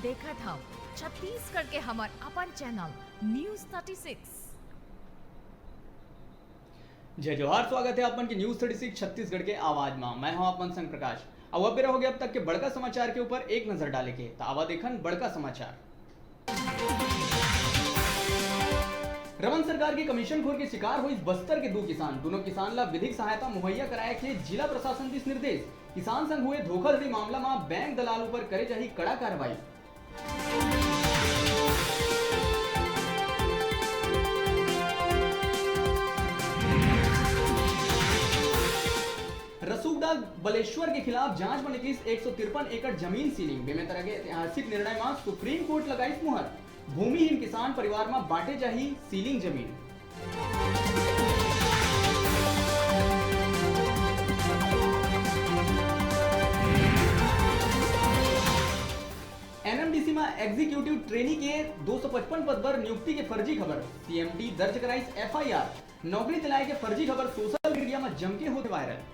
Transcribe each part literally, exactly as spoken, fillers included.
देखत हव छत्तीसगढ़ के हमर अपन चैनल न्यूज़ थर्टी सिक्स। जय जोहार, स्वागत है आप मन के न्यूज़ थर्टी सिक्स छत्तीसगढ़ के आवाज मा। मैं हूं आप मन संग प्रकाश। अब बेरा हो गया अब तक के बड़का समाचार के ऊपर एक नजर डाले के। त आवा देखन बड़का समाचार। रमन सरकार के कमीशन खोर के शिकार होइस बस्तर के दू किसान। दूनों किसान ला विधिक सहायता मुहैया कराए के जिला प्रशासन दिस निर्देश। किसान संग हुए धोखाधड़ी मामला मा बैंक दलाल ऊपर करे जाही कड़ा कार्रवाई। रसूखदार बलेश्वर के खिलाफ जांच मा निकलिस एक सौ तिरपन एकड़ जमीन सीलिंग। बेमेतरा के ऐतिहासिक निर्णय मा सुप्रीम कोर्ट लगाइस मुहर। भूमिहीन किसान परिवार मा बांटे जाही सीलिंग जमीन। एनएमडीसी मा एग्जीक्यूटिव ट्रेनी के दो सौ पचपन पद बर नियुक्ति के फर्जी खबर, सीएमडी दर्ज कराइस एफआईआर। नौकरी दिलाए के फर्जी खबर सोशल मीडिया मा जमके होथे वायरल।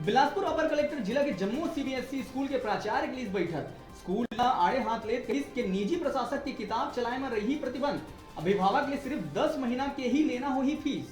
बिलासपुर अपर कलेक्टर जिला के जम्मो सीबीएसई स्कूल के प्राचार्य के लीस बैठक। स्कूल ला आड़े हाथ लेत कहिस के निजी प्रशासक के किताब चलाए म रही प्रतिबंध। अभिभावक ले सिर्फ दस महीना के ही लेना होही फीस।